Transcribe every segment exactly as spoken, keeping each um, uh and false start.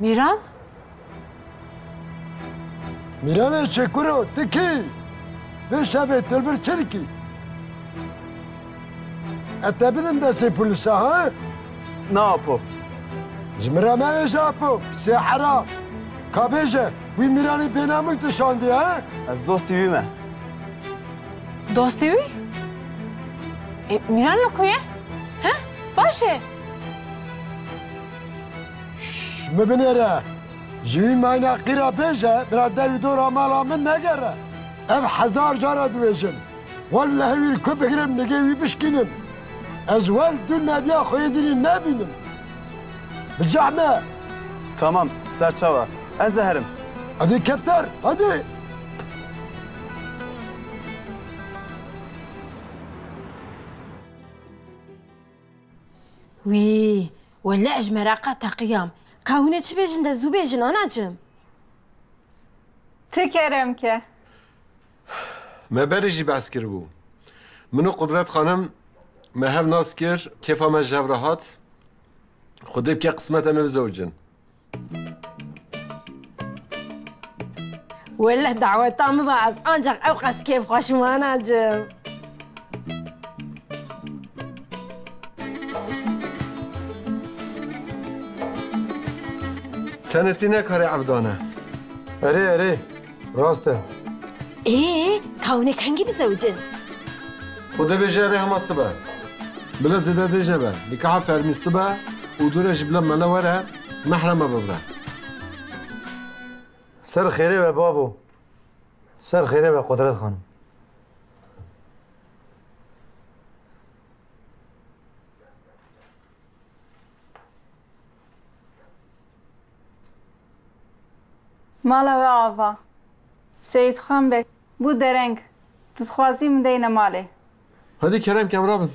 Mîran? Mîranê çekuro, tu kî? Vê şevê tu li vir çi dikî? Ez te bidim destê polîsa, ha? Na apo. Ji min re mevêje apo, sêhera. Ka bêje, wî Mîranê bênamûs tu şandiye, ha? Ez dostî wî me. Dostê wî? E, Mîran li ku ye? He? Baş e? Şş, mi binêre. Ji wî mayna qîra bêje, bira derî dora mala min negere. Ev hezar cara dibêjim. Wellehî wî li ku bigirim, nigê wî bişkînim. Ez wel dû nebiya xwe yê dînî nebînim. Bi cehme. Tamam, serçava. Ez ê herim. Hadi kefter, hadi. Wî, wele ez ji mereqa teqiyam. Ka hûn ê çi bêjin de zû bêjin, anacim. Tu kerem ke. Me berê jî behs kiribû. Min û Qudret xanim me hev nas kir, kêfa me ji hev re hat. Xwedê bike qismet em ê bizewicin. Weleh daweta min va ez ancak ew qas kêfxweş im, anacim. Tenetî ne karê evdane. Erê, erê. Rast e. Ê, ka hûn ê kengî bizewicin? Xwedê bêje erê hema sibe. Bila zêde dirêj nebe. Nikaha fermî sibe û dûre jî bila mele were, mehre me bibire. Ser xêrê be bavo. Ser xêrê be Qudret xanim. Mala we ava. Seyîdxan Beg, bû dereng. Tu dixwazî min deyne malê. Hadi kerem ke em rabin.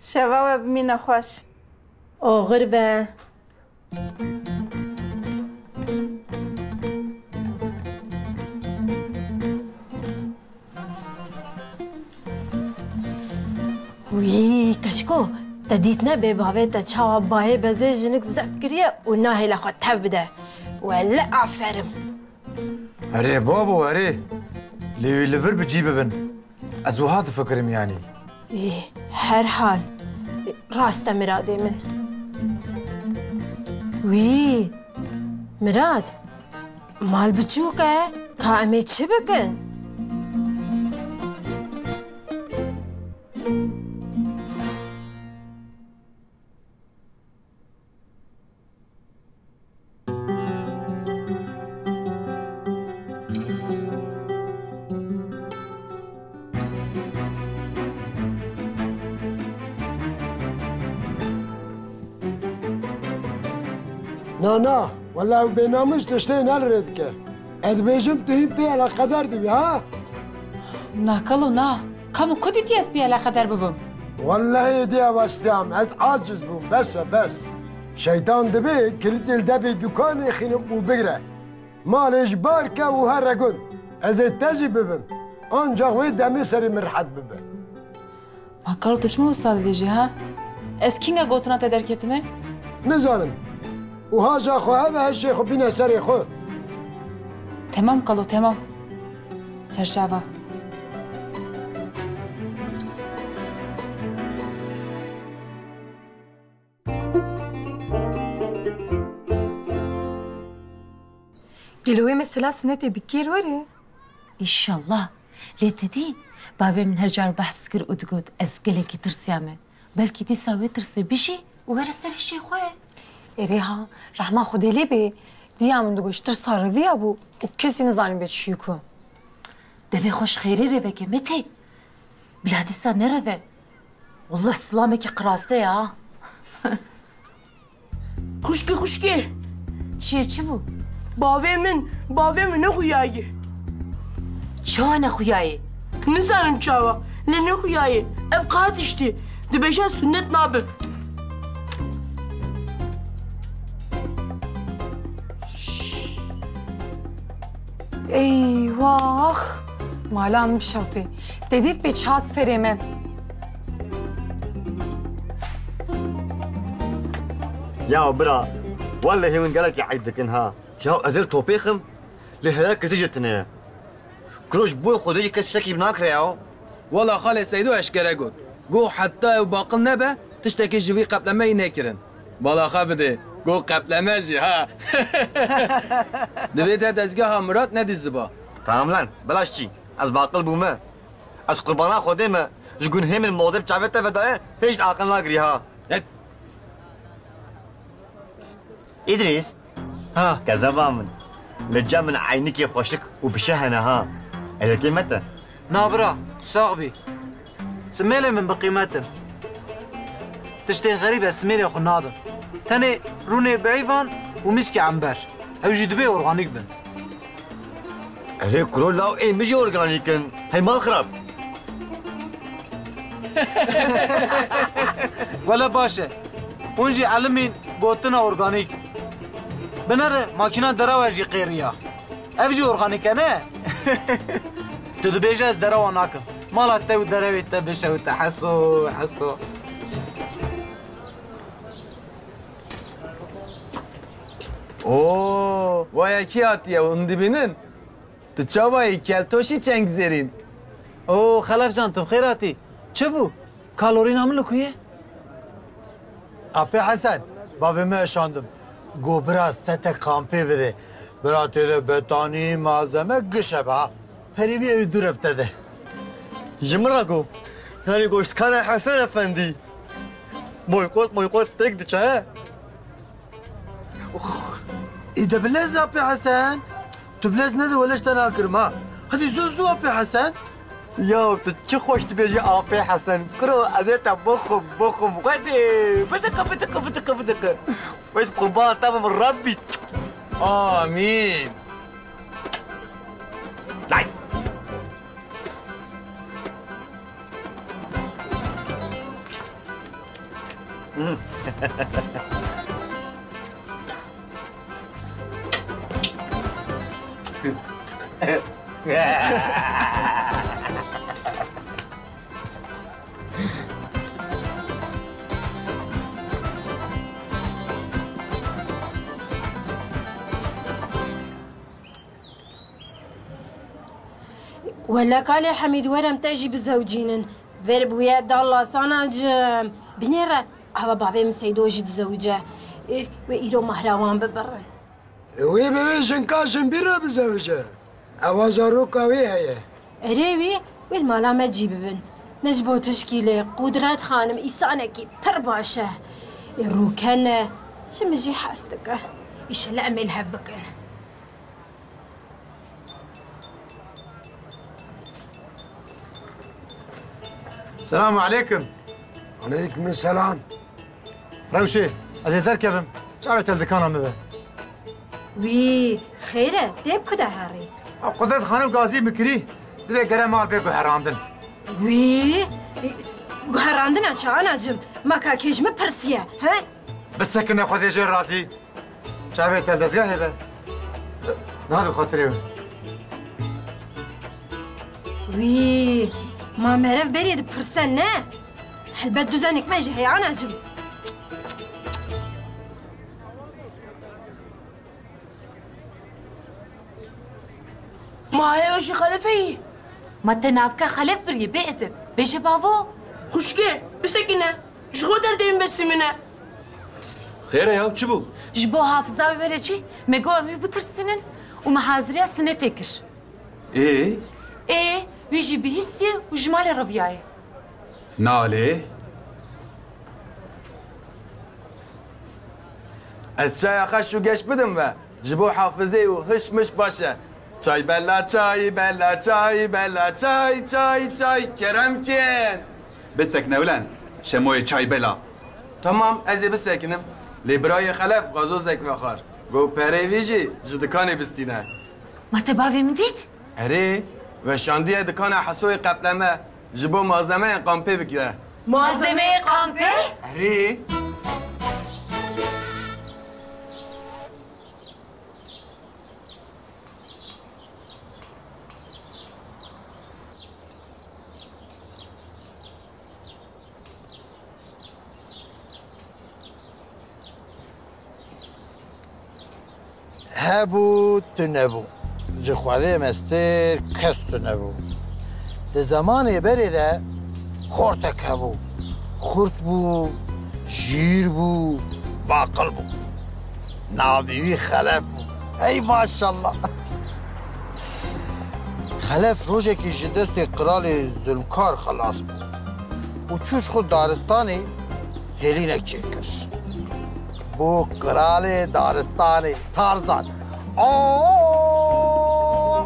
Şeva we bimîne xweş. Oxir be. Wî, keçko, te dîtine bê bavê te çawa bayê bezê jinik zeft kiriye û nahêle xwe tev bide. Wele aferim. Erê bavo, erê. Lê wî li vir bi cî bibin. Ez wiha difikirim yanî. Ê, herhal. Rast e miradê min. Wî, Mirad, mal biçûk e, ka em ê çi bikin? Na, na, wela ew bênamûs tiştê ne li rê dike. Ez dibêjim tu hîn pê eleqedar dibî, ha? Na kalo, na. Ka min ku dîtî ez pê eleqedar bibim? Wellehî êdî ew estiyam, ez aciz bûm, bes e, bes. Şeytan dibê kilîtê li devê dukanê xînim û bigire. Malê ji bar ke û here gund. Ez ê te jî bibim. Ancax wê demê serê min rihet bibe. Ma kalo tu çima wisa dibêjî ha? Ez kînga gotina te derketime? Nizanim. Û haja xwe hebe hişê xwe bîne serê xwe. Temam kalo, temam. Serçava. Gelo wê mesela sinetê bi kêr were? Înşallah. Lê te dî, bavê min her car behs kir û digot, ez gelekî tirsiyame. Belkî dîsa wê tirsê bijî û were ser hişê xwe. Erê ha, rehma Xwedê lê bê, diya min digot ji tirsa reviya bû û kesî nizanî bê çi yû ku. Devê xwe ji xêrê rê veke Metê. Bila dîsa nereve. Wallah silamekî qirase ya. Xwişkê, xwişkê. Çi ye, çi bû? Bavê min, bavê min nexuyaye. Çawa nexuyaye? Nizanim çawa, lê nexuyaye. Ev qeha tiştê. Dibêje sûnet nabe. Eywax! Malan bişewtê. Te dît pê çi hat serê me. Ya bira, wellehî hûn gelekî eyb dikin ha. Ya ez ê li topêx im, lê heye kesî jê tune ye. Kuro ji bo Xwedê jî kes tiştekî bi nakire ya. Wela xalê Seydo eşkere got. Got heta ew baqil nebe, tiştekî ji vî qeplemeyî nekirin. Bala xwe bidê. Got qepleme jî ha. Divê te dezgeha Mirat nedî ziba. Tamam lan, belaş çî. Ez baqil bûme. Ez qurbana Xwedê me. Ji gunhê min modê bi çavê te vedaye, hêj aqil nagirî ha. Et. Îdrîs. Ha. Kezeba min. Li cem min eynikê xweşik û bişe hene ha. Êlekê me te. Na bira, tu sax bî. Simêlê min bi qîmet in. Tiştên xerîb ez simêlê xwe nadim. Tenê rûnê beyvan û mîskê ember. Ew jî divê organîk bin. Erê kuro law ê min jî organîk in. Hey mal xirab. Wele baş e. Hûn jî elimîn gotina organîk. Binere makîna derewa jî qêriya. Ev jî organîk e ne? Tu dibêje ez derewa nakim. Mala te û derewê te bişewite heso heso. Oo, waya kî hatiye hûn dibînin? Tu çawa yî keltoşî çeng zêrîn? Oo, Xelefcan, tu bi xêr hatî. Çi bû? Kalorîna min li ku ye? Apê Hesen, bavê me eşandim. Go bira sete kampê bide. Bira tê de betanî, malzeme, giş hebe ha. Perê bî ew dû re bi te de. Ji min re go. Yanî goştkana Hesen Efendî. Boykot, boykot têk diçe he. Ih, î de bilez Apê Hesen. Tu bilez nede wele ji te nakirim ha. Hadi zû zû Apê Hesen. Ya tu çi xweş dibêjî Apê Hesen. Kuro ez ê te bixwim, bixwim. Xwedê, bidiqe, bidiqe, bidiqe, bidiqe. Wê qurbana te bim Rabbî. Amîn. Lay. Wele kalê Hemîd, were em te jî bizewicînin. Vêr bûye dallasa anacim. Binêre, ava bavê min Seydo jî dizewice. Ê, wê îro mahra wan bibirin. Wê bi wê jinka jinbîr re bizewice. Ewa zaroka wê heye. Erê wî, wê li mala me cî bibin. Ne ji bo tişkî lê Qudret xanim îsanekî pir baş e. Ê rûken e, ji min jî hez dike. Îşellah em ê li hev bikin. Selamu aleykum. Aleykum selam. Rewşê, ez ê derkevim. Çavê te li dikana min be. Wî, xêr e, tê bi ku de herî? Ha, Qudret xanim gazî min kirî, divê gere mal bê guherandin. Wî, guherandina çi anacim? Ma kakê ji min pirsiye, he? Bisekine Xwedê jê razî. Çavê te dezgehê be. Niha bi xatirê wê. Wî, ma merev berê dipirse ne? Helbet duzenek me jî heye anacim. Ma heye ew jî Xelefeyî. Ma te navke Xelef birî bê edeb. Bêje bavo. Xwişkê, bisekine. Ji xwe derdê min besî min e. Xêr e ya, çi bû? Ji bo hafiza wî were çi, me got em wî bitirsînin û me haziriya sinetê kir. Ê? Ê, wî jî bihîstiye û ji malê reviyaye. Nalê. Ez çaya xweş û geş bidim ve. Ji bo hafizê û hiş miş baş e. Çay bela, çay bela, çay bela, çay, çay, çay. Kerem kin. Bisekine ulen, Şemoyê çay bela. Tamam, ez ê bisekinim. Lê birayê Xelef gazozek vexwar. Got perê vî jî ji dikanê bistîne. Ma te bavê min dît? Erê, weşandiye dikana Hesoyê qepleme ji bo malzemeyên kampê bigire. Malzemeyê kampê? Erê. Hebû, tunebû. Ji xwedê mestir kes tunebû. Di zemanê berê de xortek hebû. Xurt bû, şîr bû, baqil bû. Navê wî Xelef bû. Hey maşallah! Xelef rojekî ji destê qiralê zulmkar xelas bû û çû ji xwe daristanê hêlînek çêkir. Bû qiralê daristanê, Tarzan. Aa!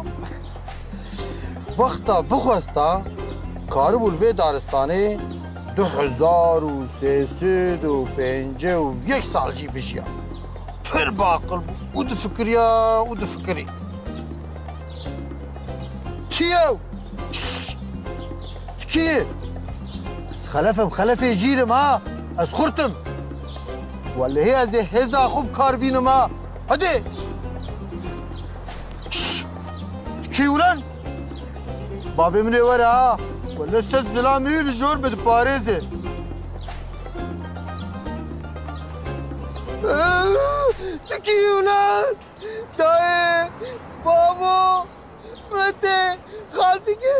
Wexta bixwesta, karibû li vê daristanê du hezar û sê sed û pêncî û yek sal jî bijiya. Pir baqil bû û difikiriya û difikirî. Kî ye ew? Şşş! Tu kî yî? Ez Xelef im, Xelefê Jîr im ha. Ez xurt im. Welehî ez ê hêza xwe bi kar bînim ha. Hadi! Şşş! Tu kî yî ulan? Bavê min ê were ha. Wele sed zilamê wî li jor min diparêze. Tu kî yî ulan? Dayê, bavo, Mete, xaltike.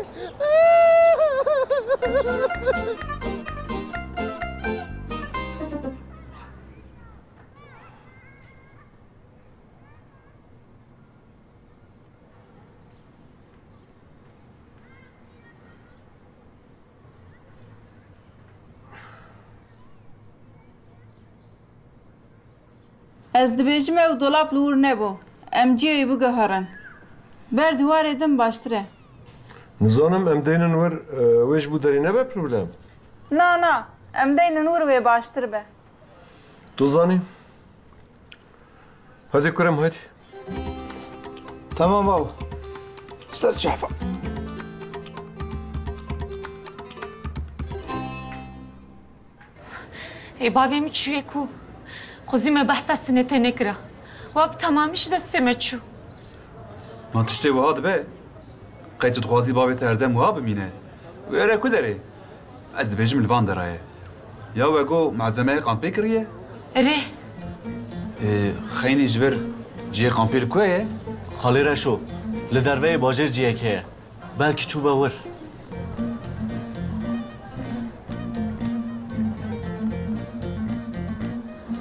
Ez dibêjim ew dolap li wir nebû. Em cihê wî biguherin. Ber dîwarê din baştir e. Nizanim em deynin wir, e, wê ji bo derî nebe problem? Na, na. Em deynin wir wê baştir be. Tu zanî. Hadi kurem, hadi. Tamam baba. Ser çafa. Ê bavê min çûye ku? Xwezî me behsa sinetê nekira. Wa bi temamî ji destê me çû. Ma tiştê wiha dibe? Qey tu dixwazî bavê te herdem wiha bimîne? Wê re ku derê? Ez dibêjim li van dera ye. Ya we got malzemeyê kampê kiriye? Erê. Ê, xeynî ji vir cihê kampê li ku ye? Xalê Reşo, li derveyê bajêr cihekê ye. Belkî çûbe wir.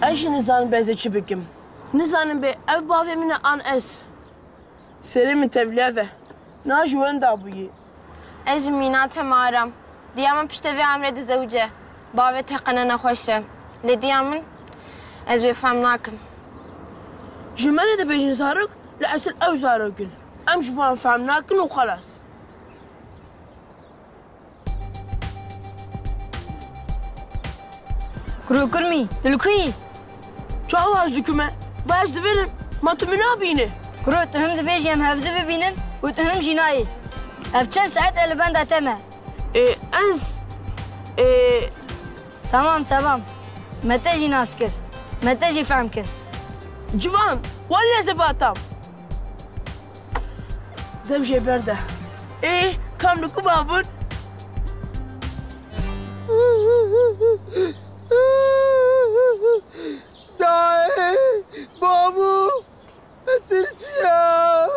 Ez jî nizanim bê ez ê çi bikim. Nizanim bê ev bavê min e an ez. Serê min tevliya ve. Na ji wenda bûyî. Ez ji mîna te maram. Diya min piştê vê emrê dizewice. Bavê te qene nexweş e. Lê diya min ez wê fehm nakim. Ji me re dibêjin zarok, li esil ew zarok in. Em ji wan fehm nakin û xelas. Kuro kurmî, tu li ku yî? Çawa ez dikime? Va ez divirim. Ma tu min nabînî? Kuro, tu him dibêjî em hevdu bibînin û tu him jî nayê. Ev çend saet e li benda te me. Ê, ez, ê, Tamam, tamam. Me te jî nas kir. Me te jî fehm kir. Civan, welle ez ê batam. Dev jê berde. Ê, kam li ku babûn? Dayê, babû, ez tirsiya.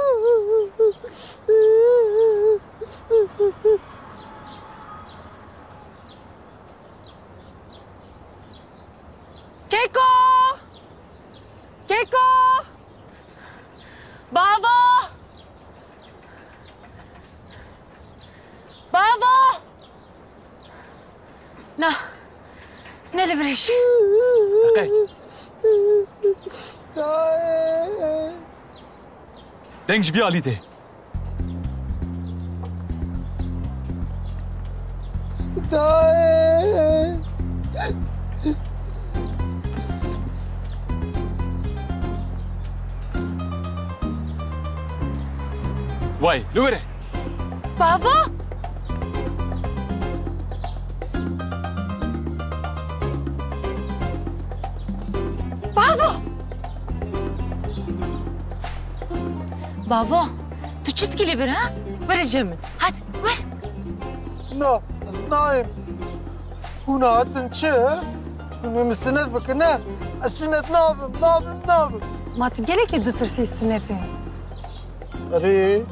Keko! Keko! Bavo! Bavo! Na. Ne li vir e jî. Deng ji vî alî tê. Dayê! Vay, li wir e. Bavo! Bavo! Bavo, tu çi dikî li vir, ha? Were cem min. Hadi, wer. Na, ez nayêm. Hûn hatin çi? Hûn ê min sinet bikin, ne? Ez sinet nabim, nabim, nabim. Ma tu gelekî ditirsî Sinetê? Erê.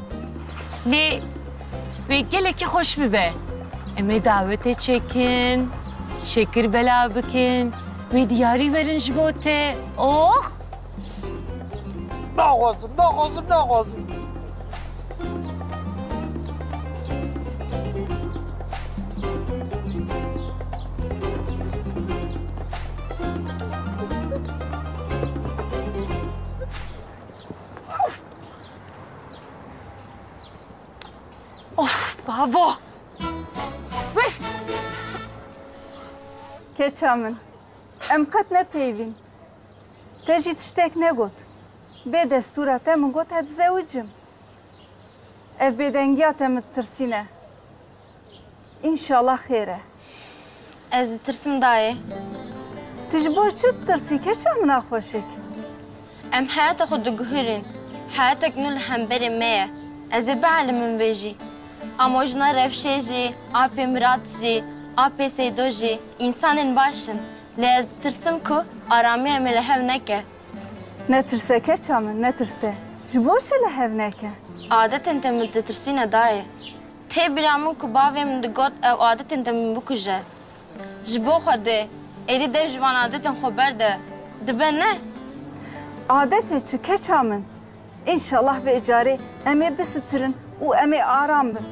Lê wê gelekî xweş bibe. Em ê dawetê çêkin, şekir bela bikin, wê diyarî werin ji bo te. Ox! Naxwazim, naxwazim, naxwazim. Of, bavo! Weş! Keça min, em qet ne peyvîn. Te jî tiştek negot. Bê destûra te min got ez dizewicim. Ev bêdengiya te min ditirsîne. Înşallah xêr e. Ez ditirsim dayê. Tu ji bo çi ditirsî keça min a xweşik? Em heyata xwe diguhurîn. Heyatek nû li hemberê me ye. Ez ê bielimin vê jî. Amojna Rewşê jî, apê Mirat jî, apê Seydo jî însanên baş in. Lê ez ditirsim ku aramiya me li hev neke. Netirse keça min, netirse. Ji bo çi li hev neke? Adetên te min ditirsîne dayê. Tê bîra min ku bavê min digot ew adetên te min bikuje. Ji bo Xwedê, êdî dev ji van adetên xwe berde. Dibe ne? Adetê çi keça min? Înşallah vê carê em ê bisitirin û em ê aram bin.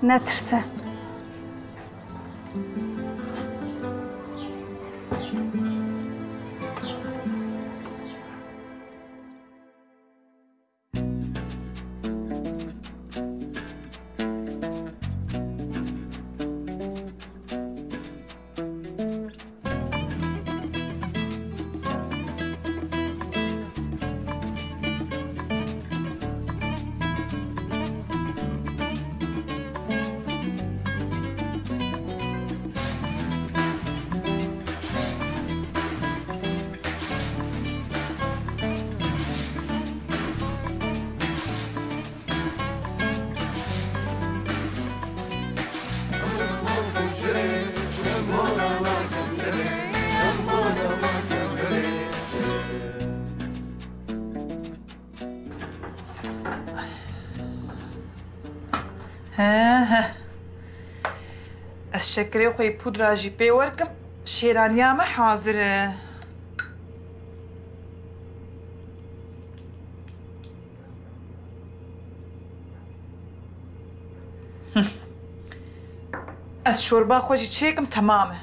Netirse. He, he. Ez şekerê xwe yê pudra jî pê werkim, şêraniya me hazir e. Hıh. Ez şorba xwe jî çêkim, temam e.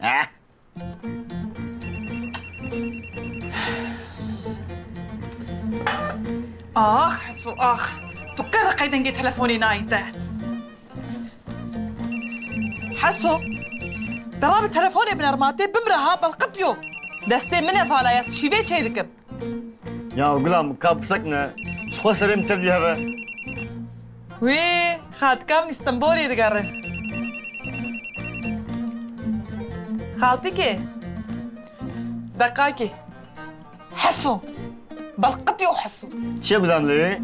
Eh. Ax, Heso, ax. Tu qere qey dengê telefonê nayî te. Heso, dera bi telefonê binerma tê bimre ha, belqitiyo. Destê min e vala, ez şîvê çê dikim. Ya gula min, ka bisekine, ji xwe serê min tevlî heve. Wî, xaltika min Îstenbolê digere. Xaltikê, deqakê. Heso, belqitiyo Heso. Çi ye gula min lê?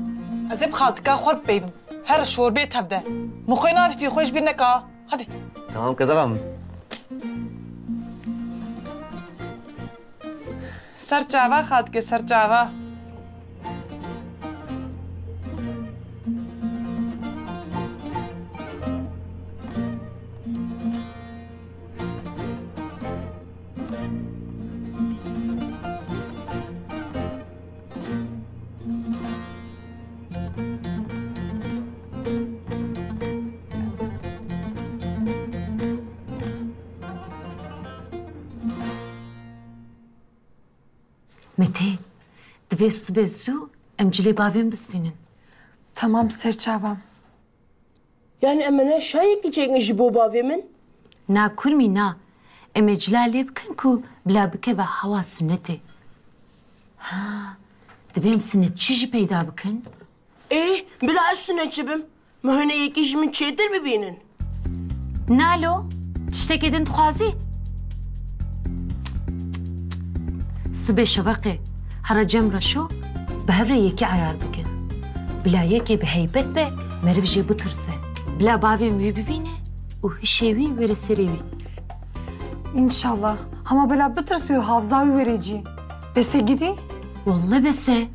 Ez ê bi xaltika xwe re bipeyvim. Here şorbê tev de. Min xwe navîstî, xwe ji bîr neka. Hadi. Tamam, kezaxa min. Ser çava xaltikê, ser çava. Metê, divê sibê zû em cilê bavên bistînin. Tamam, ser çavam. Yani em ê ne şayekî çêkin ji bo bavê min? Na kurmî na. Em ê cila lê bikin ku bila bikeve hewa sunetê. Ha, divê em sunetçî jî peyda bikin. Ê, bila ez sunetçî bim. Ma hûn ê yekî ji min çêtir bibînin. Na lo, tiştekê din dixwazî? Sibê şeveqê here cem re şo, bi hev re yekî eyar bikin. Bila yekê bi heybet be, meriv jê bitirse. Bila bavê min wî bibîne, û hişê wî were serê wî. Înşallah. Hema bila bitirsiyo, hafza wî were cî. Bese gidî? Wallah bese.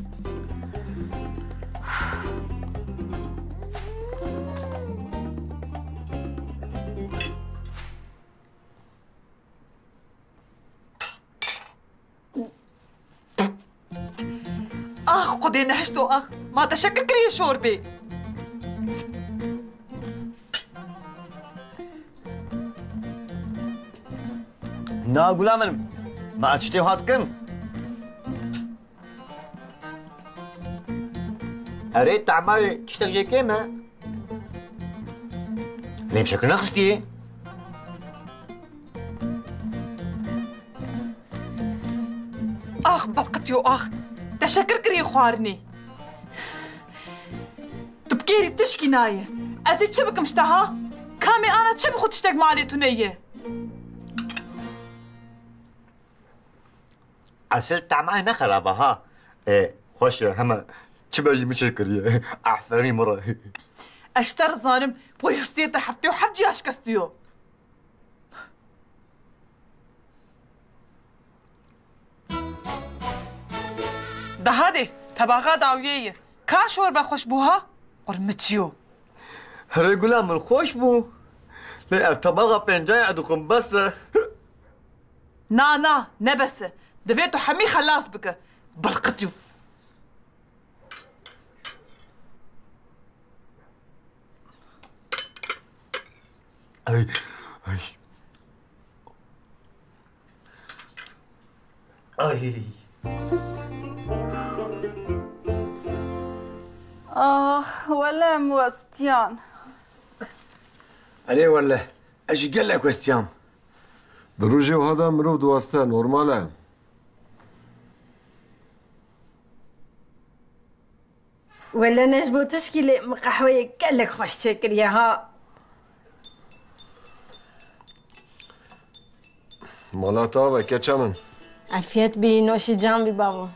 Ax, Xwedê nehişto ax. Ma te şekir kiriye şorbê. Na gula min, ma ez tiştê hat kim? Erê, tehma wê tiştek jê kêm e. Lê şekir nexistiye. Ax, belqitiyo ax. Te şekir kiriye xwarinê. Tu bi kêrî tişkî nayê. Ez ê çi bikim ji te ha? Kamê ana çi bixwe tiştek malê tune ye? Esil temayê ne xerab e ha. E, xweş e, hema çi be jî min çêkiriye. Aferîn min re. Ez ji te re zanim, wê histiyê te heftê û heft cî aşkestiyo. Daha de, tebaxa dawiyê ye. Ka şorbe xweş bû ha? Qurmiçiyo. Herê gula min xweş bû. Lê ev tebaxa pêncayê ez dixwim bes e. Na, na, ne bes e. Divê tu hemî xelas bike. Bilqitî. Ay, ay. Ay. Ax, wele em westiyan. Erê wele, ez jî gelek westiyam. Di rojê wiha de mirov diweste, normal e. Wele ne ji bo tişkî lê min qehweyê gelek xweş çêkiriye ha. Mala te ava keça min. Efiyet bî, noşî can bî bavo.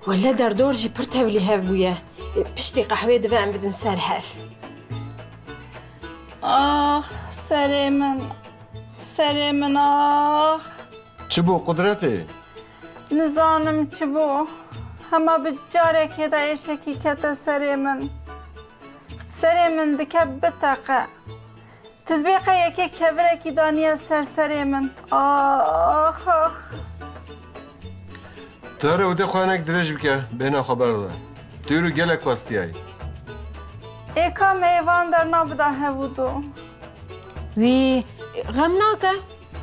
Wele derdor jî pir tevlîhev bûye. Piştî qehwê divê em bidin ser hev. Ax, serê min. Serê min ax. Çi bû Qudretê? Nizanim çi bû. Hema bi carekê de êşekî kete serê min. Serê min dike biteqe. Tu dibê qey yekê kevirekî daniye ser serê min. Ax, ax. Tu here û dê xwe hinek dirêj bike, bêhna xwe berde. Tu îro gelek westiyayî. Ê ka me ê van derman bida hev û du. Wî xem nake.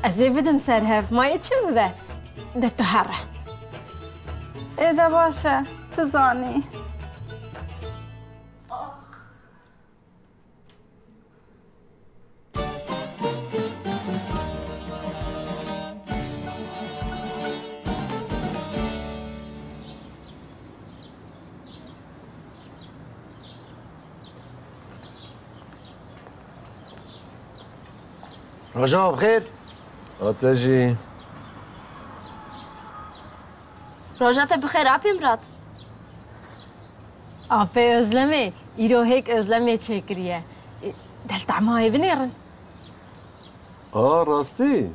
Ez ê bidim ser hev, ma yê çi bibe? De tu here. Ê de baş e, tu zanî. Roja we bi xêr. A te jî. Roja te bi xêr, apê Mirat. Apê Özlemê, îro hêk Özlemê çêkiriye. E, del tahma wê binêrin. A, rastî?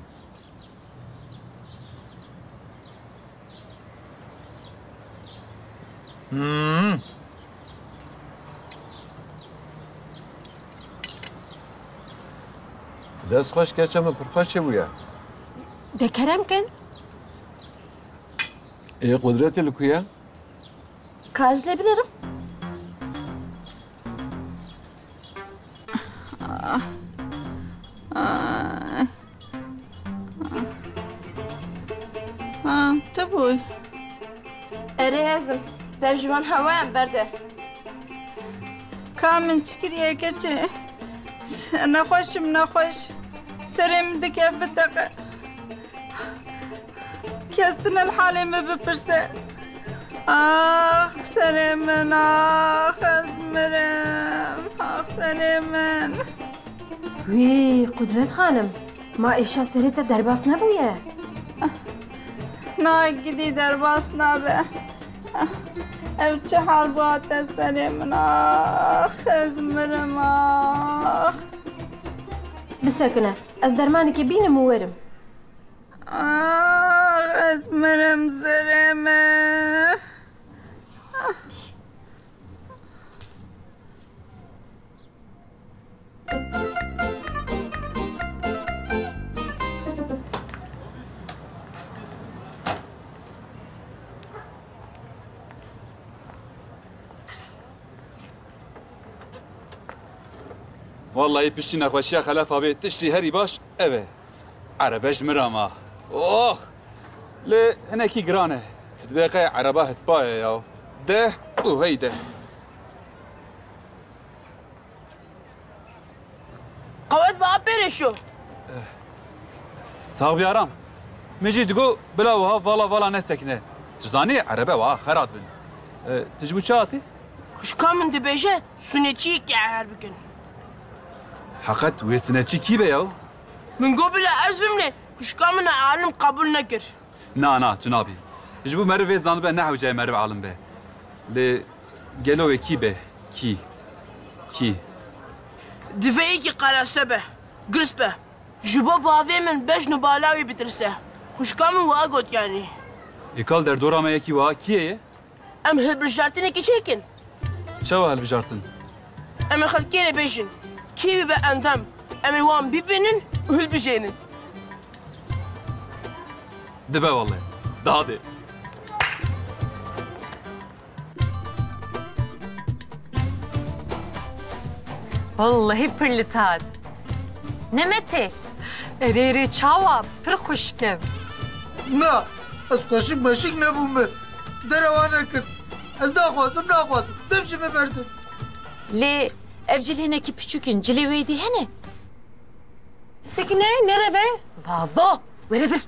Hmm. Dest xweş, keça min pir xweş çêbûye. De kerem kin. Ê Qudretê li ku ye? Ka ez lê binêrim. Ah. Ah. Ah, tu bûy. Erê ez im. Dev ji wan hewa em berde. Ka min çi kiriye keçê? Nexweş im, nexweş. Serê min dike biteqe. Kes tune li halê me bipirse. Ax serê min, ax ez mirim, ax serê min. Wî Qudret xanim, ma êşa serê te derbas nebûye? Na, gidî derbas nabe. Ev çi hal bû hate serê min, ax ez mirim, ax. Bisekine, ez dermanekê bînim û werim. Ax, ez mirim, serê min. Wallahî piştî nexweşiya Xelef abê tiştî herî baş ev e. Erebe ji min re ma. Ox! Lê hinekî giran e. Tu dibê qey ereba hespa ye ya. De û hey de. Qewet bi apê re şo. Sax bî Aram. Min jî digot bila wiha vala vala nesekine. Tu zanî erebe wiha xera dibin. E, tu ji bo çi hatî? Xwişka min dibêje sûnê çiyekî eher bikin. Heqet wê sinetçî kî be yaw? Min got bila ez bim lê xwişka min e alim qebûl nekir. Na, na, tu nabî. Ji bo meriv vê zanibe ne hewceyê meriv alim be. Lê gelo wê kî be? Kî? Kî? Divê yekî qerese be, girs be. Ji bo bavê min bejn û bala wî bitirse. Xwişka min wiha got yanî. Ê kal derdora me yekî wiha kî ye? Em hilbijartinekî çêkin. Çawa hilbijartin? Em ê xelkê re bêjin, kê bibe endam, em ê wan bibînin û hilbijêrin. Dibe wele. Dadê. Wallahî pir li te hat. Nemetê. Erê, erê, çawa? Pir xweşik e. Na, ez xweşik meşik nebûme. Derewa nekin. Ez naxwazim, naxwazim. Dev ji min berdin. Lê ev cil hinekî piçûk in. Cilê wê dî hene? Sekine, nere ve? Bavo, were vir.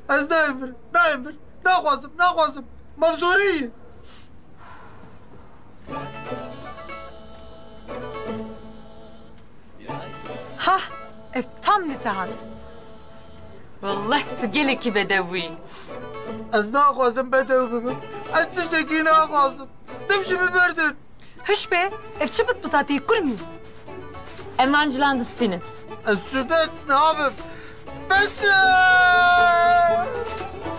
Ez nayêm vir, nayêm vir. Naxwazim, naxwazim. Mam zorî ye. Ha, ev tam li te hat. Wallah tu gelekî bedew bûyî. Ez naxwazim bedew bibim. Ez tiştekî naxwazim. Dev ji min berdin. Hiş be, ev çi bitbita tê kurmî? Em van cilan distînin. Ez sûdet nabim. Bes e!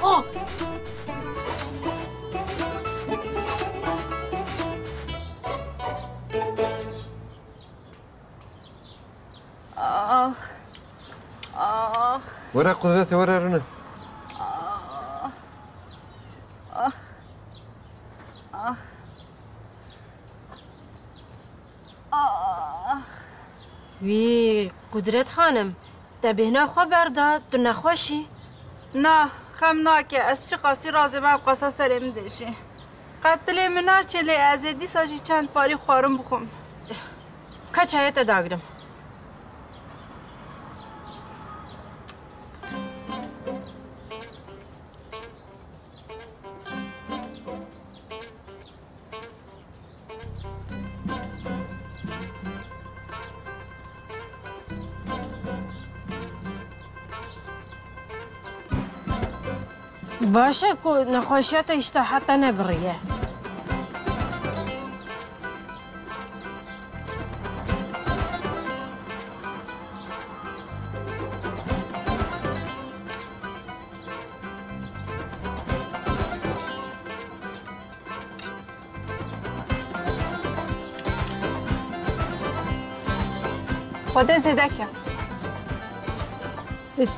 Oh! Ax. Ax. Were Qudretê, were rûne. Ax. Ax. Ax. Ax. Wî Qudret xanim, te bêhna xwe berda, tu nexweş î? Na, xem nake, ez çiqasî razê me ew qasa serê min de jî. Qet dilê min naçe lê ez ê dîsa jî çend parî xwarin bixwim. Ka çayê te dagirim. Baş e ku nexweşiya te îşte heta nebiriye. Xwedê zêde ke.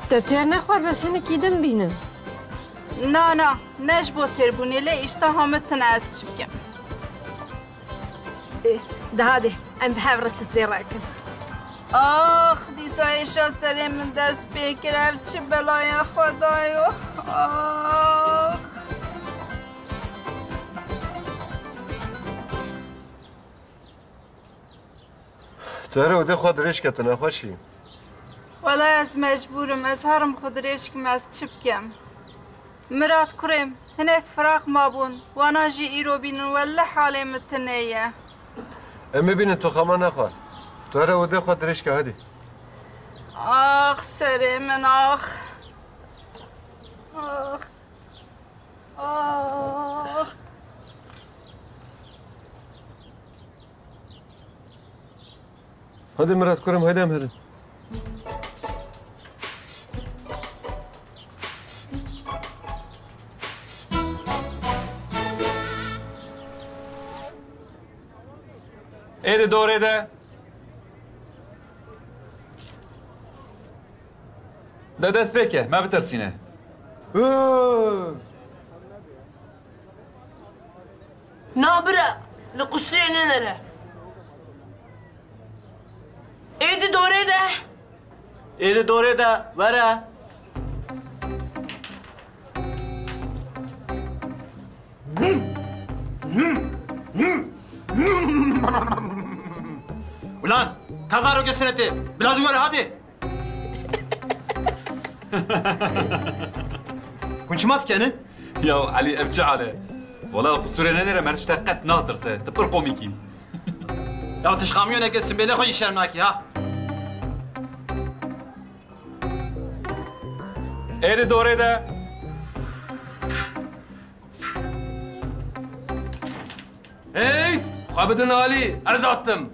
Te têr nexwar, bes hinekî din bînin. Na, na, ne ji bo têrbûnê, lê îşteha min tune, ez çi bikim? Ê, de hadê, em bi hev re sifrê rakin. Ax, dîsa êşa serê min dest pê kir, ev çi belaya Xwedayo? Ax. Tu here odê xwe dirêj ke, tu nexweş î. Wela ez mecbûr im, ez herim xwe dirêj kim, ez çi bikim? Mirat kurêm, hinek firaq mabûn, wana jî îro bînin, wellah halê min tinê ye. Em bibînin tu xema nexwe. Tu here odê xwe dirêj ke, hadi. Ax serê min, ax. Ax. Ax. Hadi Mirat kurêm, hadi em herin. Ê di dorê de. De dest pê ke, me bitirsîne. Hı! Na bira, li qusrê nenere. Ê di dorê de. Ê di dorê de, were. Ulan, ka zarokê sinetê, bila zû were, hadi. Hûn çima dikene? Ya Elî, ev çi hal e? Wela li qusûrê nenêre, meriv ji te qet natirse. Tu pir komîk î. Ya tu ji kamyoneke simbêlê xwe jî şerm nakî, ha? Ê di dorê de. Hey! Xwe bidin alî, ez hatim.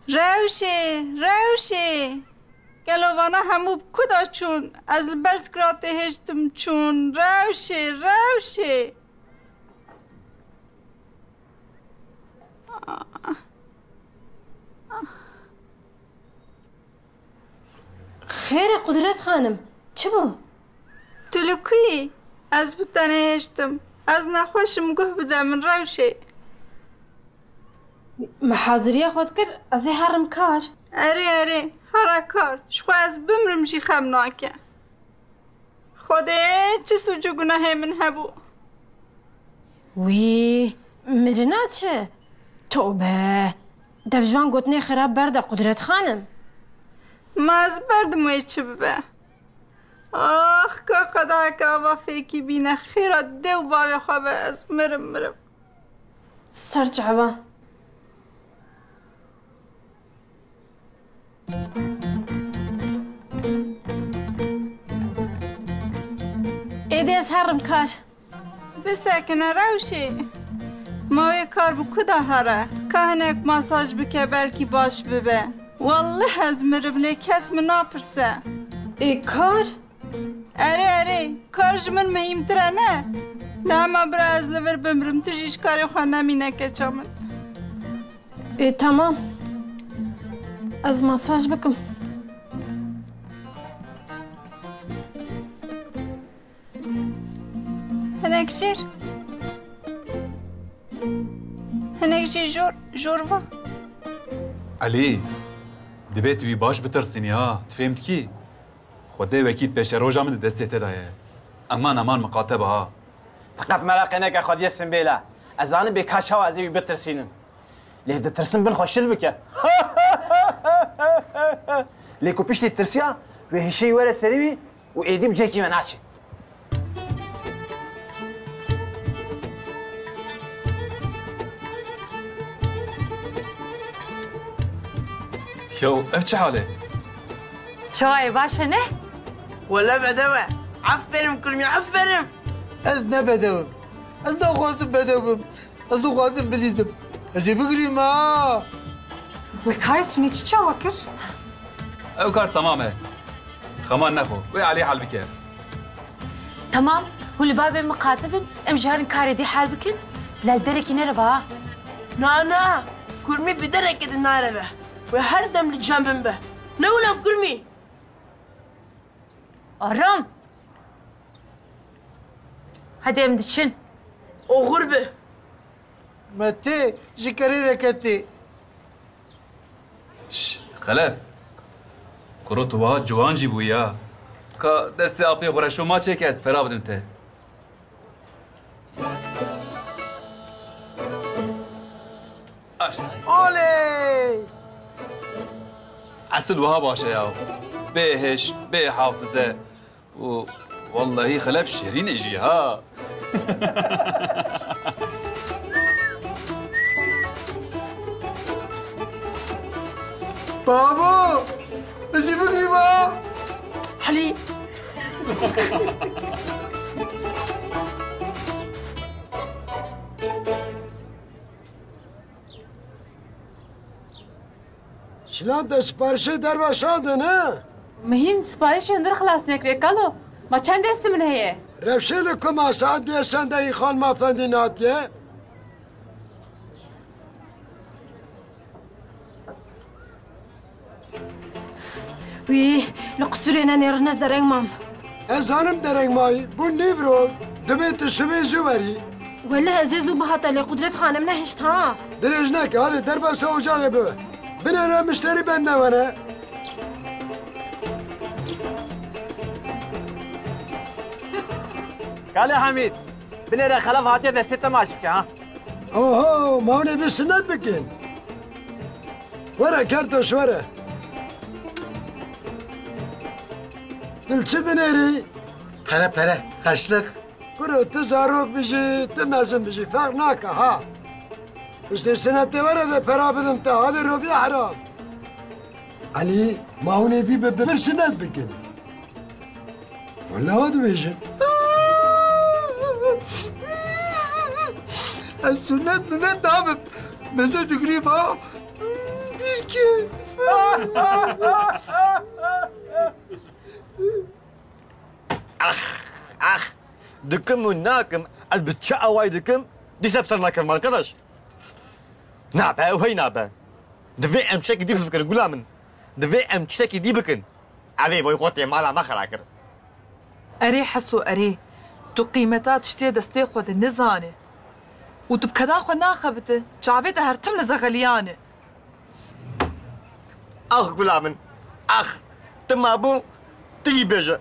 Rewşê, Rewşê! Gelo vana hemû bi ku de çûn? Ez li ber skratê hiştim çûn. Rewşê, Rewşê! Xêr e Qudret xanim, çi bû? Tu li ku yî? Ez bi te nehêştim. Ez nexweş im, guh bide min Rewşê. Me haziriya xwe dikir, ez ê herim kar. Erê, erê, here kar. Ji xwe ez bimrim jî xem nake. Xwedê çi sûc û gunehê min hebû. Wî, mirina çi? Tobe! Dev ji van gotinê xirab berde Qudret xanim. Ma ez berdim wê çi bibe? Ax, ka qedayeke ava fêkî bîne, xêra dê û bavê xwe be, ez mirim, mirim. Ser çava. Êdî ez herim kar. Bisekine Rewşê. Ma wê kar bi ku de here? Ka hinek masaj bike belkî baş bibe. Welleh ez mirim lê kes min napirse. Ê kar? Erê, erê, kar ji min muhîmtir e, ne? Dema bira ez li vir bimrim, tu jî ji karê xwe nemîne, keça min. Ê, tamam. Ez masaj bikim. Hinek jêr. Hinek jî jor, jor va. Elî, divê tu wî baş bitirsînî ha. Tu fêm dikî? Xwedê wekî pêşeroja min di destê te de ye. Eman eman miqate be ha. Ti qet meraqê neke xwediyê Simbêl e. Ez zanim bê ka çawa ez ê wî bitirsînim. Lê ditirsim bin xwe şil bike. Lê ku piştî tirsiya, wê hişê were serê wî û êdî bi cekî me naçît. Yo, ev çi hal e? Çawa ye, baş e ne? Wele bedew e. Aferin kurmî, aferin. Ez ne bedew im. Ez naxwazim bedew bim. Ez dixwazim bilîzim. Ez ê bigirîm ha. Wê karê Sunî çi çawa kir? Ew kar temam e. Xeman nexwe. Wê Elî hel bike. Temam. Hûn li ba bê miqate bin. Em ji herin karê dî hel bikin. Lê li derekî nerive ha. Na, na. Kurmî bi derekê de narive. Wê her dem li cem bin be. Ne wilo kurmî? Aram! Hadi em diçin. Oxir bi. Me tê ji kerê de ketê. Şş, Xelef. Kuro tu wiha ciwan jî bûyî ha. Ka destê apê xwe re şo maçê ke ez pera bidim te. Aşt. Oley! Esil wiha baş e ya. Bê hêş, bê hafize û wellehî Xelef şêrîn e jî ha. Babo! Ez ê bigirîm ha! Helî! Şilan te siparişê derva şandin, he? Min hîn siparişê hundir xilas nekiriye, kalo. Ma çend destê min heye? Rewşê li ku ma saet bê sendeyî xanima fendî natiye? Wî, li qusûrê nenêrin, ez dereng mam. Ez zanim dereng mayî. Bû nîvro, divê tu sibê zû werî. Wele ez ê zû bihata lê Qudret Xanim nehişt ha. Dirêj neke, hadi derbasa ocaxê bibe. Binêre mişterî bende were. Kale Hamîd, binêre Xelef hatiye destê te maç bike ha. Oho, ma hûn ê vê sinet bikin. Were Kertoş, were. Tu li çi dinêrî? Pere, pere, xerçlik. Kuro, tu zarok bijî, tu mezin bijî, ferq nake ha. Piştê sinetê were de pera bidim te, hadi roviya heram. Elî, ma hûn ê vî bi, bi vir sinet bikin. Wela dibêjin. Ez sunet munet nabim. Mezo digrî ma. Birke. Ax, ax. Dikim û nakim. Ez bi çi awayî dikim? Dîse bi ser nakevim arkadaş. Nabe, ew hey nabe. Divê em tiştekî dî bifikirin, gula min. Divê em tiştekî dî bikin. Evê boykotê mala me xera kir. Erê Heso, erê. Tu qîmeta tiştê destê xwe de nizane. Û tu bi keda xwe naxebite. Çavê te her tim li zexeliyane. Ax gula min, ax. Tu mabû, tu jî bêje.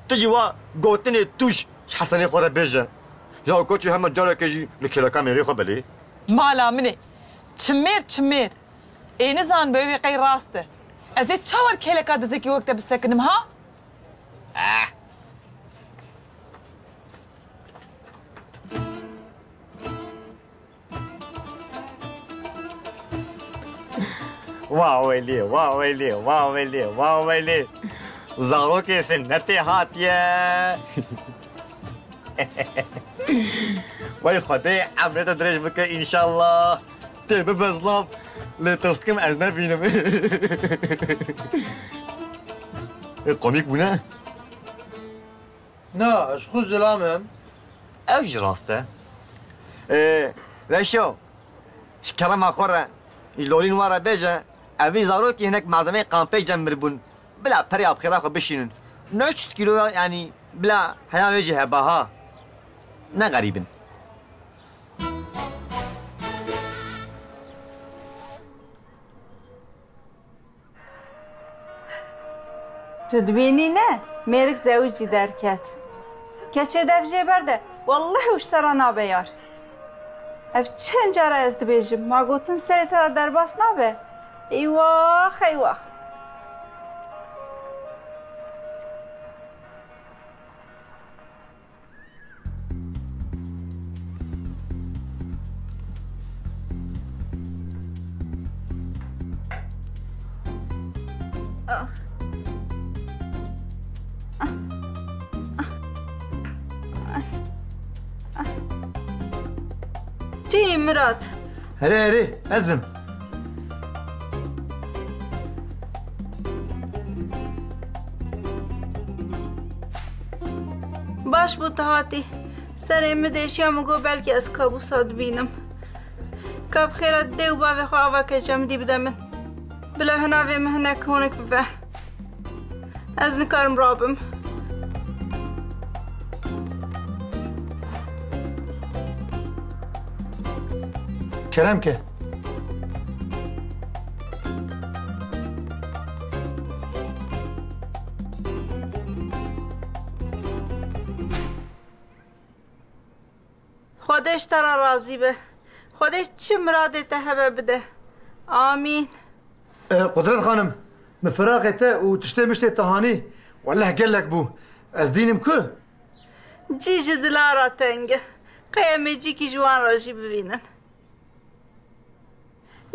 Tu jî wa gotinê tûj ji Hesenê xwe re bêje. Ya koçî hema careke jî li kêleka mêrê xwe belê. Mala min e. Çimêr, çimêr. Ê nizan be wê qey rast e. Ez ê çawa li kêleka dizekî wek te bisekinim ha? Eh. Wa welê, wa welê, wa welê, wa welê. Zarokê sinnetê hatiye. Wey Xwedê emrê te dirêj bike înşallah. Tê bibe zilam. Lê tirs dikim ez nebînim. Ê, komîk bûne. Na, ez xwe zilam im. Ew jî rast e. Ee, Reşo, ji kerema xwe re, ji lolîn we re bêje, evî zarokî hinek malzemeyê kampê cem mir bûn. Bila perê abxêra xwe bişînin. Neh kîlo, yanî bila heya wê jî heba ha. Ne xerîb in. Tu dibînî ne? Mêrik zewicî derket. Keçê dev jê berde, wellehî û ji te re nabe yar. Ev çend cara ez dibêjim, ma gotin serê te de derbas nabe? Eywax, eywax. Tu yî Mirat. Herê, herê, ez im. Baş bû tu hatî. Serê min deşiya, min got belkî ez kabûsa dibînim. Ka bi xêra dê û bavê xwe ava keçemidî bide min. Bila hinavê min hinek honik bibe. Ez nikarim rabim. Kerem ke. Xwedê ji te re razî be. Xwedê çi miradê te hebe bide. Amîn. E, Qudret xanim, min firaqê te û tiştê miştê te hanî, weleh gelek bû. Ez dînim ku? Cî ji dila re teng e. Qey em ê cîkî ji wan re jî bibînin.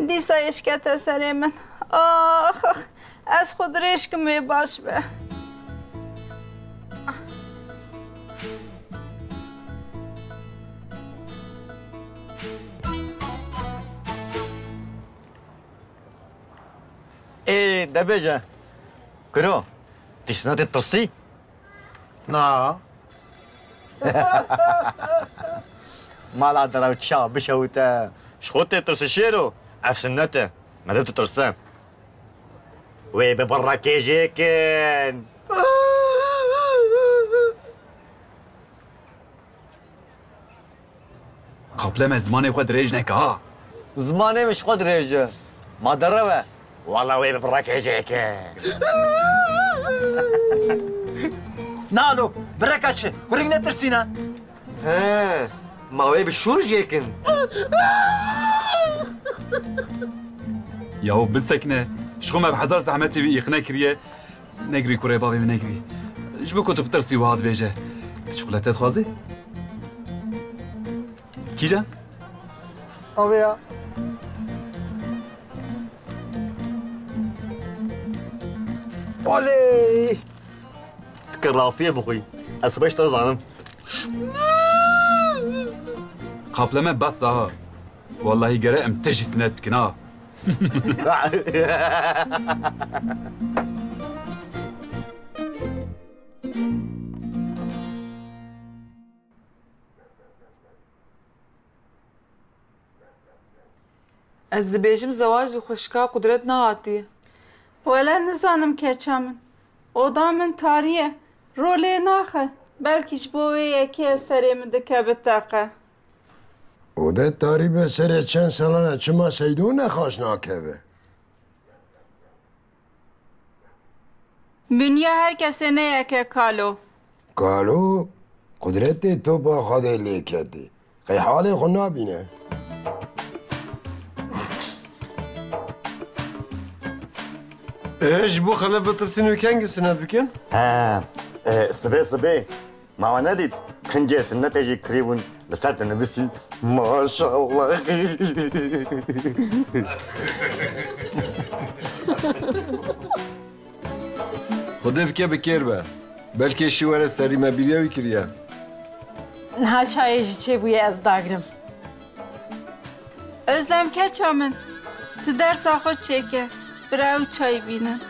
Dîsa êşkete serê min. Ax, ax, ez xwe dirêj kim wê baş be. Ê, de bêje. Kuro, tu ji Sinetê tirsî? Na. Mala derew çawa bişewite. Ji xwe têtirse şêro. Ev Sinet e. Me de tu tirse. Wê bi birekê jêkin. Qapleme, zimanê xwe dirêj neke ha. Zimanê min ji xwe dirêj e. Ma derew e. Wala wê bi birekê jêke. Nalo, bireka çi? Kurik netirsîne. He, ma wê bi şûr jêkin. Yaw bisekine. Ji xwe me bi hezar zehmetê wî îqne kiriye. Negirî kurê bavê min, negirî. Ji bo ku tu bitirsî wiha dibêje. Tu çikolate dixwazî? Kîjan? Avê ya. Oley! Dike rafiyê bixwî. Ez sibeş te zanim. Qapleme bes aha. Wallahî gere em te jî sinet bikin ha. Ez dibêjim zewacî xwişka Qudret nehatiye. Wele nizanim keça min. Oda min tarî ye. Ro lê naxe. Belkî ji bo wê yekê serê min dike biteqe. Oda tarî be serê çend salan e, çima Seydo nexweş nakeve? Dinya her kesê ne yek e kalo. Kalo, Qudretê topa Xwedê lê ketî. Qey halê xwe nabîne. Ê, ji bo xelef bitirsin û kengî sinet bikin? He, e, sibê sibê. Ma we nedît? Kincê sinetê jî kirî bûn, li ser dinivîsî, "Maşallah." Xwedê bike bi kêr be. Belkê şî were serî me bîriya wî kiriye. Niha çayê jî çêbûye, ez dagrim. Özlem keça min, tu dersa xwe çêke, bira ew çay bînin.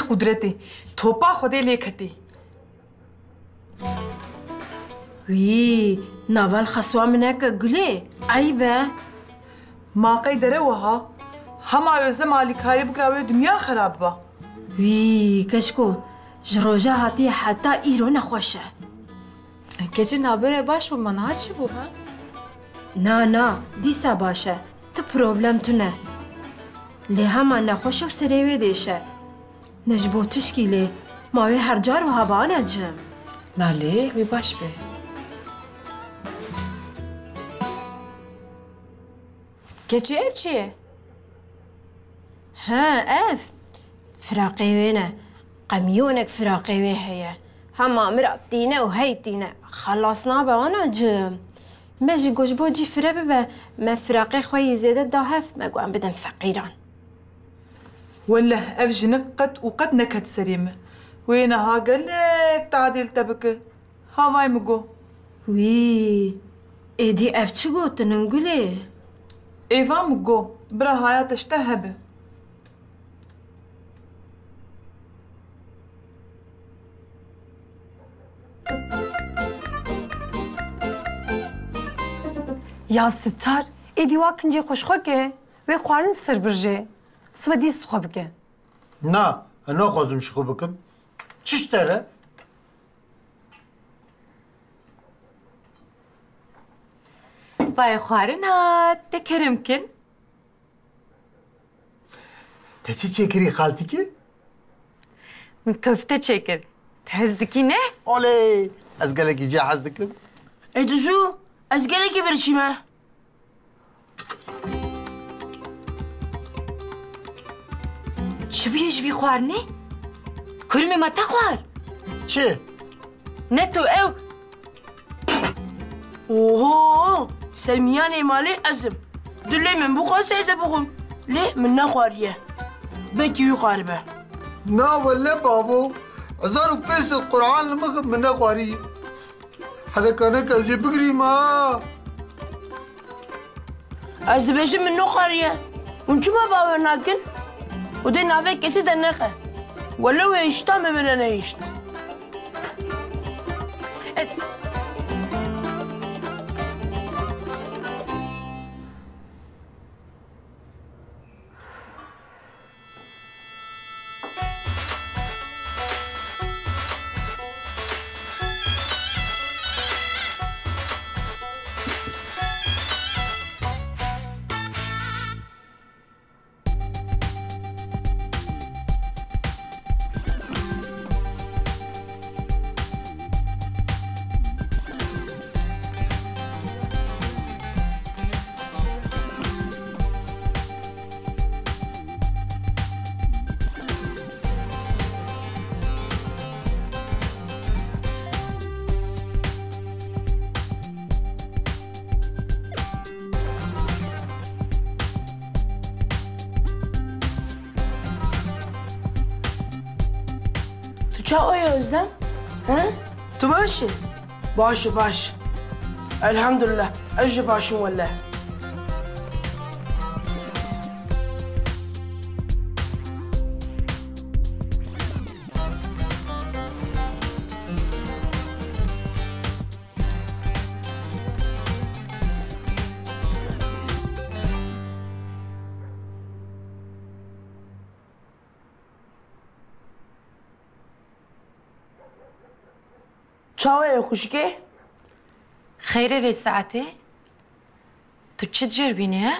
Qudretê, topa Xwedê lê ketê. Wî, navel xeswa min neke Gulê, eyb e. Ma qey dere wiha, hema Özlem alîkarî bikira wê dinya xerab biba. Wî, keçko, ji roja hatiye heta îro nexweş e. Keçê nabere baş bû, ma niha çi bû, ha? Na, na, dîsa baş e. Tu problem tune. Lê hema nexweş e û serê wê dêş e. Ne ji bo tişkî lê, ma wê her car wiha be anacim. Na lê, wê baş be. Keçê ev çi ye? He, ev firaqê wê ne. Qemîyonek firaqê wê heye. Hema min ra tîne û hey tîne. Xelas nabe anacim. Me jî got ji bo cî fire bibe, me firaqê xwe yî zêde da hev, me got em bidin feqîran. Weleh ev jinik qet û qet neket serê min. Wê niha gelek tadê li te bike. Havay min got. Wî, êdî ev çi gotin in Gulê? Êva min got, bira haya te ji te hebe. Ya Sitar, êdî wa kincê xwe ji xwe ke, wê xwarin ser birjê. Sibe dîst xwe bike. Na, ez naxwazim ji xwe bikim. Çi ji te re? Vay xwarin hat, de kerem kin. Te çi çêkirî xaltîkê? Min kofte çêkir. Tu hez dikî ne? Oley! Ez gelekî cê hez dikim. Ê tu zû, ez gelekî birçî me. Çi bûye ji vî xwarinê? Kurmê me te xwar. Çi? Ne tu ew. Oho! Ser miyanê malê ez im. Dilê min bixwest ez ê bixwim. Lê min nexwariye. Belkî wî xwaribe. Na wele bavo. Hezar û pênc sed Quran li mixim min nexwariye. Hele kaneke ez ê bigirîm ha. Ez dibêjim min nexwariye. Hûn çima bawer nakin? Û dê navê kesî dernexe. Wele wê hişta min bire nehişt. Ez Tu çawa ye Özlem? He? Tu baş î? Baş î, baş. Elhamdulillah. Ez jî baş im wele. Çawa ye xwişkê? Xeyr e vê saetê? Tu çi diceribînî, he?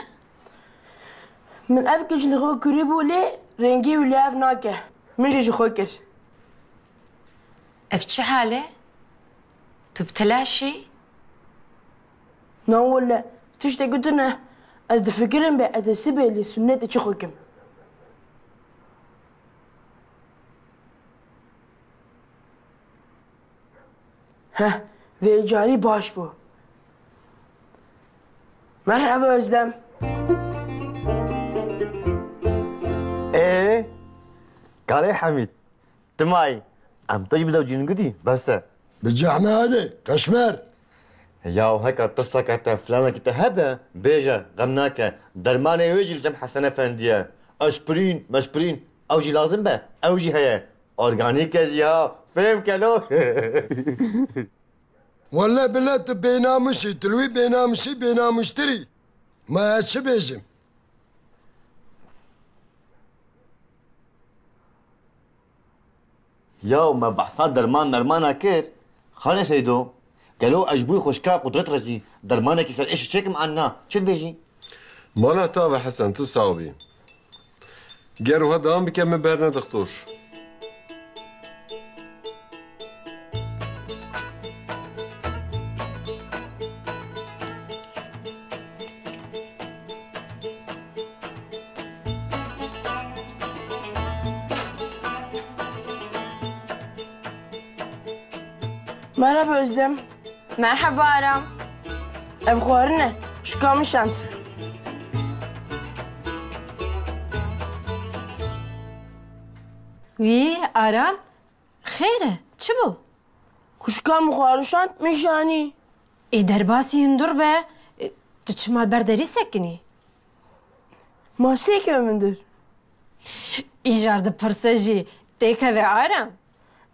Min ev kiç li xwe kirî bû lê rengî wî li hev nake. Min jî ji xwe kir. Ev çi hal e? Tu bi telaş î? Na wele, tiştekî tune. Ez difikirim bê ez ê sibê li sunnetê çi xwe kim. Heh, vê carî baş bû. Merhaba Özlem. Ê, Kalê Hemîd, tu mayî? Em te jî bi dew cîn gidî, bes e. Bi cehme hadi, qeşmer. Ya heka tirseke te, filanekî te hebe, bêje, xem nake. Dermanê wê jî li cem Hesen Efendî ye. Aspirîn, mespirîn. Ew jî lazim be, ew jî heye. Organîk e jî ha. Fêm kelo. Welle bile tu bênamiş î, tu li wî bênamişî bênamiştir î. Ma ez çi bêjim? Ya me behsa derman mermana kir. Xalê Seydo, gelo ez ji bo xwişka Qudret re jî dermanekî ser êşî çêkim an na? Çi dibêjî? Mala te ave Hesen, tu sax bî. Ger wiha dewam bike, min berne dixtor. Merhaba Özlem. Merhaba Aram. Ev xwarin e. Xwişka min şand. Wî, Aram, xêr e, çi bû? Xwişka min xwarin şand, min janî. Ê derbasî hundir be, e, tu çima li ber derî sekinî? Ma sêkeve hundir. Îcar dipirse jî têkeve Aram.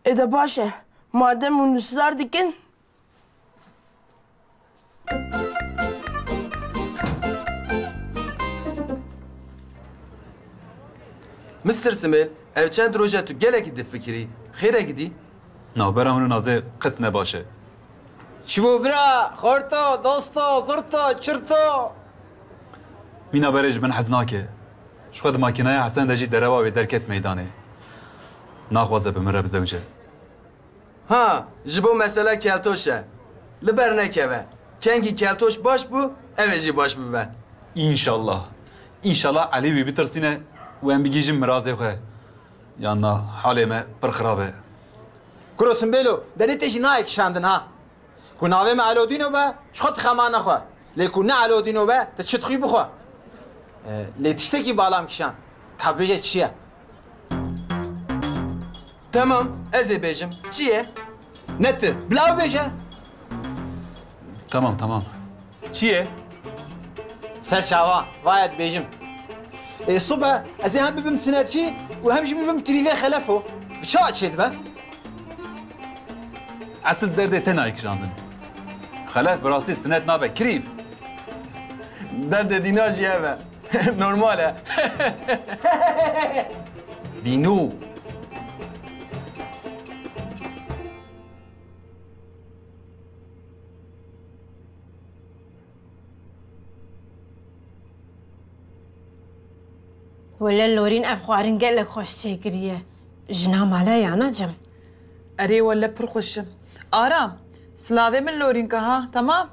Ê de baş e, madem hûn nûsdar dikin. Mister Smith, ev çend roj e tu gelekî difikirî. Xêr e gidî? Navbera min û Nazê qet ne baş e. Çi bû bira? Xorto, dosto, zirto, çirto? Mîna berê ji min hez nake. Ji xwe di makînaya Hesen de jî derewa wê derket meydanê. Naxwaze bi min re bizewce. Ha, ji bo mesela keltoş e. Li ber nekeve. Kengî keltoş baş bû, ev ê jî baş bibe. Înşallah. Înşallah Elî wî bitirsîne û em bigihîjin mirazê xwe. Yan na, halê me pir xirab e. Kuro Simbêlo, derê te jî nayê kişandin ha. Ku navê me Elodîno be, ji xwe tu xema nexwe. Lê ku ne Elodîno be, tu çi dixwî bixwe. E, lê tiştekî bala min kişand. Ka bêje çi ye? Temam, ez ê bêjim. Çi ye? Ne tu, bila ew bêje. Tamam, tamam. Çi ye? Ser çavan, vaye dibêjim. Ê, sibe ez ê hem bibim sinetçî û hem jî bibim kirîvê Xelefo. Bi çawa çêdibe? Esil derdê te nayê kişandin. Xelef bi rastî sinet nabe kirîv. Derdê Dîna jî ev e. Normal e. Dînû. Wele Lorîn ev xwarin gelek xweş çêkiriye. Jina mala ye ana cem. Erê wele pir xweş e. Aram, silavê min Lorînka ha, temam?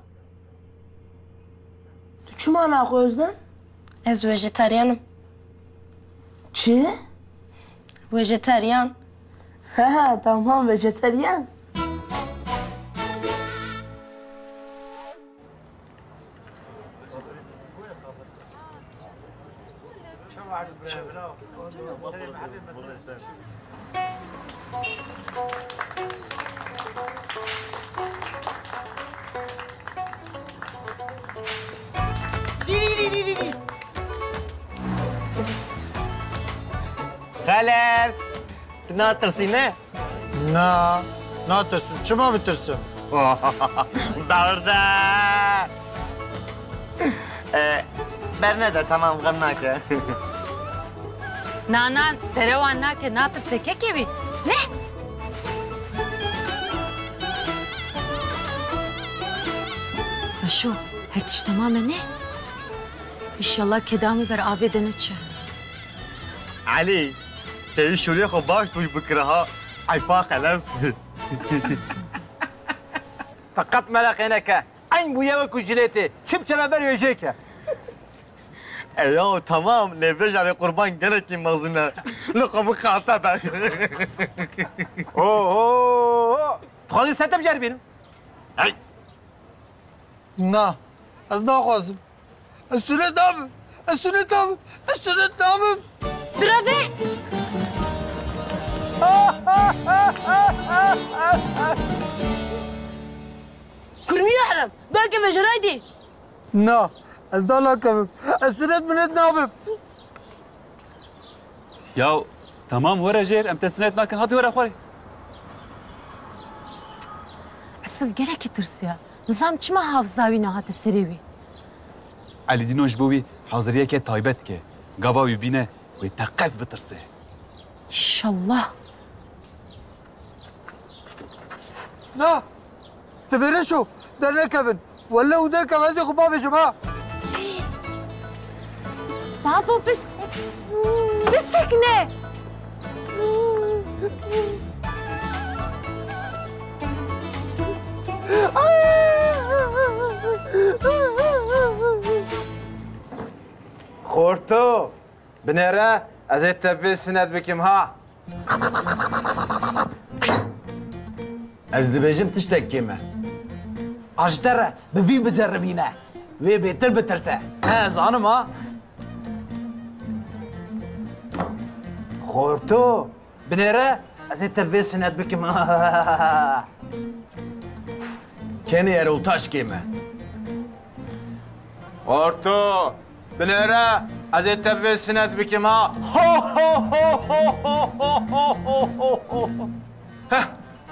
Tu çima naxwe Özlem? Ez vejetaryen im. Çi? Vejetaryen. Ha, tamam, vejetaryen. Xelef! Tu natirsî ne? Na, natirsim. Çima bitirsim? Berde! E, bernede, tamam, xem nake. Na, na, derewan nake, natirse kekê wî. Ne? Reşo, her tişt temam e ne? Înşallah kedamî ber avê de neçe. Elî, te wî şûrê xwe baş tûj bikira ha. Eyfa Xelef. Te qet mereqê neke. Eyn bûye wekû jiletê. Çi biçe me ber wê jêke. E ya, temam, lê vê carê qurban gelekî mezin e. Li xwe bixate be. Oho! Dixwazî se te biceribînim? Hey! Na, ez naxwazim. Ez sûnet nabim. Ez sûnet nabim. Ez sûnet nabim. Direve! Kurmî yehrem, dakeve ji raydê. Na, ez da nakevim. Ez sûnet minet nabim. Ya Tamam, were jêr, em te sinet nakin. Hadi were xwarê. Esil gelekî tirsiya. Nizam çima hafza wî nehate serê wî. Elîdîno ji bo wî haziriyeke taybet dike. Gava wî bîne, wê teqez bitirse. Înşallah. Na! Sibêre şo, dernekevin. Welle û derkev, ez ê xwe bavêjim ha. Babo, bis-, bisekine. Xorto, binêre, ez ê te vê sinet bikim ha. Ez dibêjim tiştek kêm e. A ji te re bi vî biceribîne. Wê bêtir bitirse. He, zanim ha. Xorto, binêre, ez ê te vê sinet bikim. Kenê eroltaş kêm e. Xorto, binêre, ez ê te vê sinet bikim ha. Heh,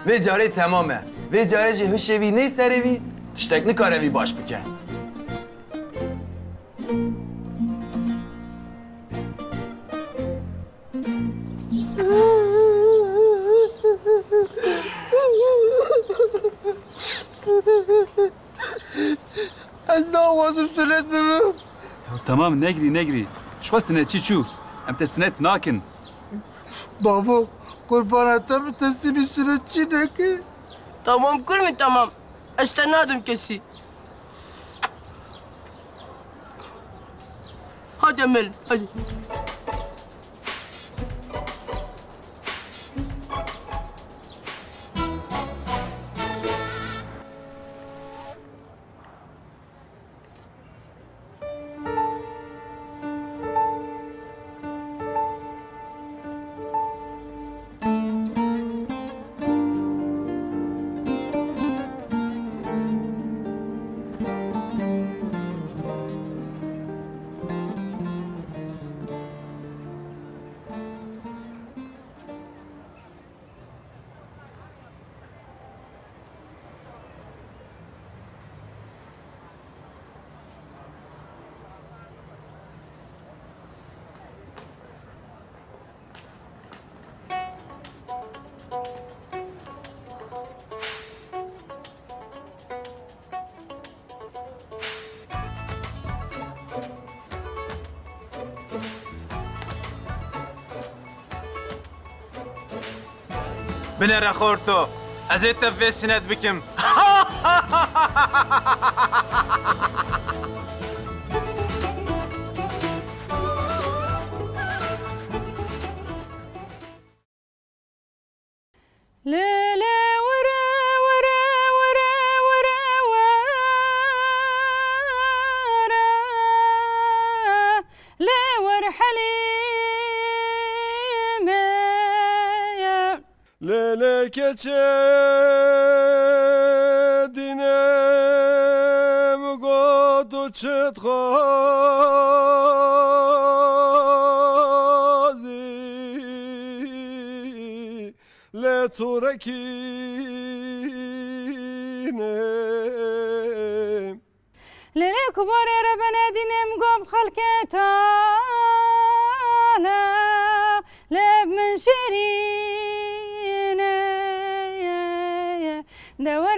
vê carê temam e. Vê carê jî hişê vî nê serê vî, tiştek nikare vî baş bike. Ez naxwazim sinet bibim. Ya temam, negirî, negirî. Ji xwe sinetçî çû. Em te sinet nakin. Bavo, qurbana te min, te sibî sinetçî neke. Tamam kurmî, tamam. Ez te nadim kesî. Hadi Emel, hadi. Binêre xorto, ez ê te vê sinet bikim. Lê, lê, were, were, were, were, were. Lê wer Helîme ye. Lê, lê keçê dîne min got û çi dixwazî. Lê tu rekîne. Lê lê ku barê re benedînim gom xelke tala, lê min şirîne. Dewe